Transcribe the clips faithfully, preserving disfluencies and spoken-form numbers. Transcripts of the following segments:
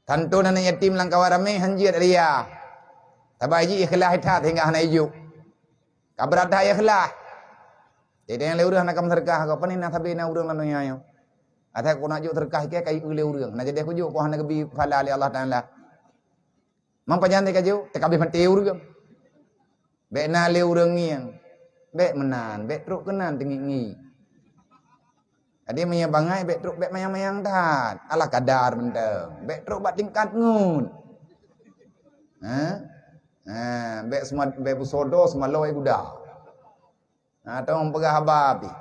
Tantu aneuk yatim lam kawan ramé hanjeuet ria. Sabai jih ikhlas that sehingga hana ijok. Ka brat that ikhlas. Jadi nyang lé ureuëng hana ka meuseudeukah, kok pane na sabe na ureuëng lam donya nyoe. Asai kok nak jok seudeukah ikei kayu lé ureuëng. Na jadi kujok kok hana geubi pahala lé Allah Taala. Mang pajan teuka jok, teuka bih maté ureuëng. Bék na lé ureuëng ngieng. Bék meunan, bék trok keunan teungiek-ngiek. Jadi meunyoe bangai bék trok bék mayang-mayang that. Alah kadar mantong. Bék trok bak tingkat ngon. Ha? Ha, bék sema, bék busodo seumalo ai guda. Ha, tong peugah haba pih.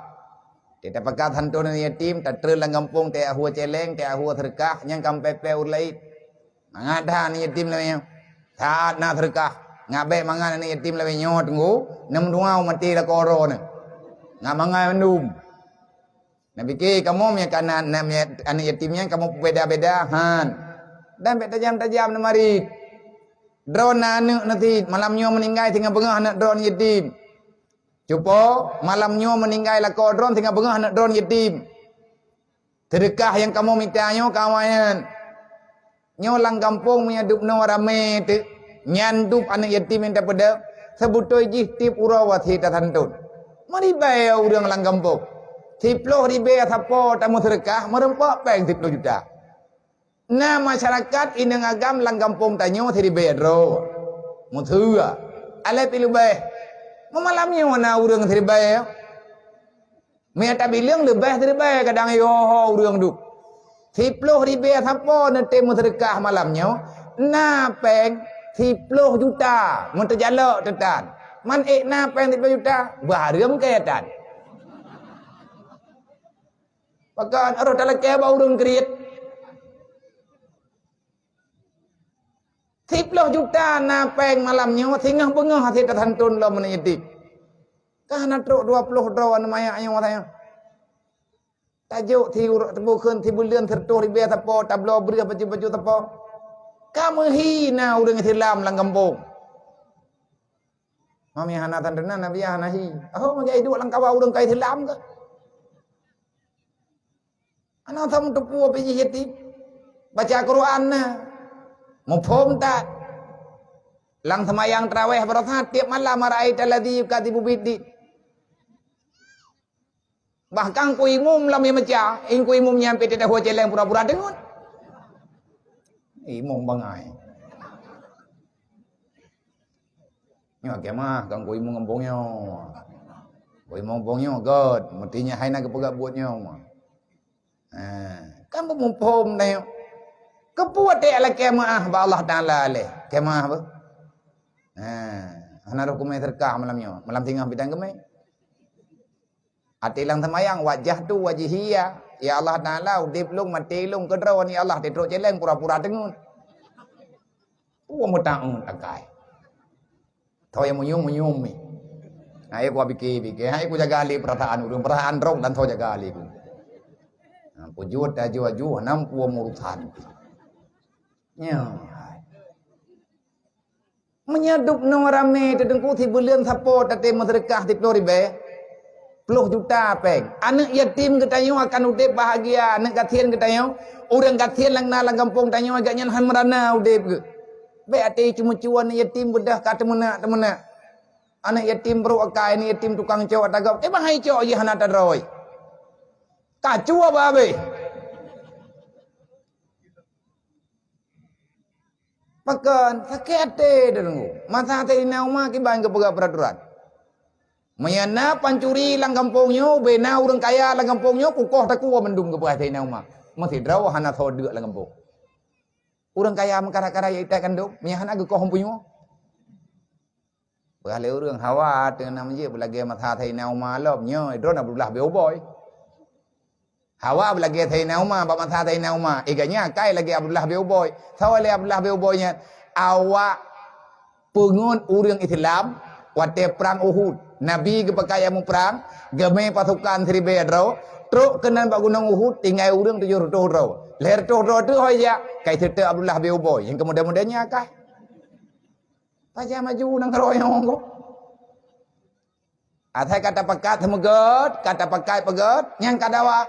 Teuka pakat hantu aneuk yatim, tatreun lam gampông, teuka hue céléng, teuka hue seudeukah, nyang ka meupée-pée ureuëng laén. Mangat that aneuk yatim lawét nyoe. That na seudeukah. Ngat bék mangat aneuk yatim lawét nyoe teunggu, neumeuduwa maté lakoe droeneuh. Ngat mangat mandum. Neupike kamoe meunyoe ka na, na, meunyoe aneuk yatim nyan kamoe peubeda-beda, han. Dan bék tajam-tajam neumarit. Droeneuh na aneuk neuh cit, malam nyoe meuninggai singoh beungoh aneuk droeneuh yatim. Cupo, malam nyoe meuninggai lakoe droeneuh singoh beungoh aneuk droeneuh yatim. Seudeukah nyang kamoe mita nyoe ka awai nyan. Nyoe lam gampông meunyoe dub noe ramé teuk, nyan dub aneuk yatim nyang tapeudeuh, seubeutôi jih tieb uroe wasiet tasanton. Meuribée ureuëng lam gampông. Siploh ribée sapo tameuseudeukah, meureumpok péng siploh juta. Na masyarakat inong agam lam gampông tanyoe siribée droe. Meuseue. Alah pih leubeh. Meumalam nyoe na ureuëng siribée. Meunyoe tabileung leubeh siribée kadang yoh ureuëng dub. Siploh ribée sapo neutem meuseudeukah malam nyoe, na péng siploh juta meuteujalok teutan. Man ék na péng siploh juta, bareuem keu tan. Pakon roh talakée bak ureuëng kriet. Siploh juta na péng malam nyoe, singoh beungoh hase tasanton lom aneuk yatim. Ka hana trok dua ploh droe aneuk manyak nyoe watée nyoe. Tajok si ureuëng teubukheun si buleuen siratoh ribée sapo, tabloe breueh baju-baju sapo. Ka meuhina ureuëng Islam lam gampông. Mami hana tan deunang Nabi hana hi. Oh, meugai duek lam kawa ureuëng kai Islam ke? Aneuk tham teupeu pih jih yatim. Baca Quran na. Muphom that. Lam seumayang tarawih baroesa tieb malam, "Ara'aita alladzi yukadzibu biddin." Bahkan ku imum lam meja, ingku imum nyang pih teudah céléng pura-pura deungon. Imum bangai. Nyoe kemah kan ku imum gampông nyoe. Ku imum gampông nyoe göt, meuti nyan hai na geupeugah buet nyoe. Ha, kan beumuphom dah nyoe. Keupeue teuka lakée meuáh bak Allah Taala lé? Kemah beuh. Ha, hana roh kumé seudeukah malam nyoe. Malam singoh bidang geumé. Até lam seumayang, wajah tu wajihia. Ya Allah Taala, udeb lôn, maté lôn, keudroe ni Allah, titrok céléng pura-pura deungon. Wah, meutangon akai. Tho nyang meunyoe-meunyoe mi. Hai ku pike-pike, hai ku jaga lé peurasaan ureuëng, peurasaan droe dan tho jaga lé ku. Ha, peujeuet aju-aju, nam ku urusan. Nyoe. Meunyoe dub noe ramé teudeungku sibuleuen sapo tatem meuseudeukah siploh ribée, ploh juta péng. Aneuk yatim geutanyoe akan udeb bahagia, aneuk gasien geutanyoe, ureuëng gasien nyang na lam gampông tanyoe geuhnyan han meurana udeb geuh. Bék até ceumeucue aneuk yatim beudôh ka teumeunak-teumeunak. Aneuk yatim brok akai, aneuk yatim tukang cok ata gob, eh, bah hai cok jih hana tadroe. Ka cue bah habéh. Pakon, sakét até deungoe. Masa Saidina Umar kiban geupeugah peuraturan. Meunyoe na pancuri lam gampông nyoe, ubé na ureuëng kaya lam gampông nyoe, kukoh takue mandum geupeugah Saidina Umar. Meusidroe hana soe deuk lam gampông. Ureuëng kaya meukarat-karat jak itat kandong, meunyoe hana geukoh punyueng. Peugah lé ureuëng, hawa teungoh na meujeuet beulagée masa Saidina Umar lom, nyoe droe Abdullah bin Ubay. Hawa beulagée Saidina Umar, bak masa Saidina Umar, eh, gobnyan akai lagée Abdullah bin Ubay. Sawa lé Abdullah bin Ubay nyan, awak peungon ureuëng Islam watée prang Uhud. Nabi geupakat jak muprang, geumé pasukan siribée droe, trok keunan bak gunong Uhud, tinggai ureuëng tujoh reutôh droe. Lhée reutôh droe teuh hôi jak, kai seutôt Abdullah bin Ubay, nyang keumuda-muda nyan akai. Pajan maju nanggroe nyoe gob. Asai ka tapakat seumeugöt, ka tapakat peugöt, nyang ka dawa,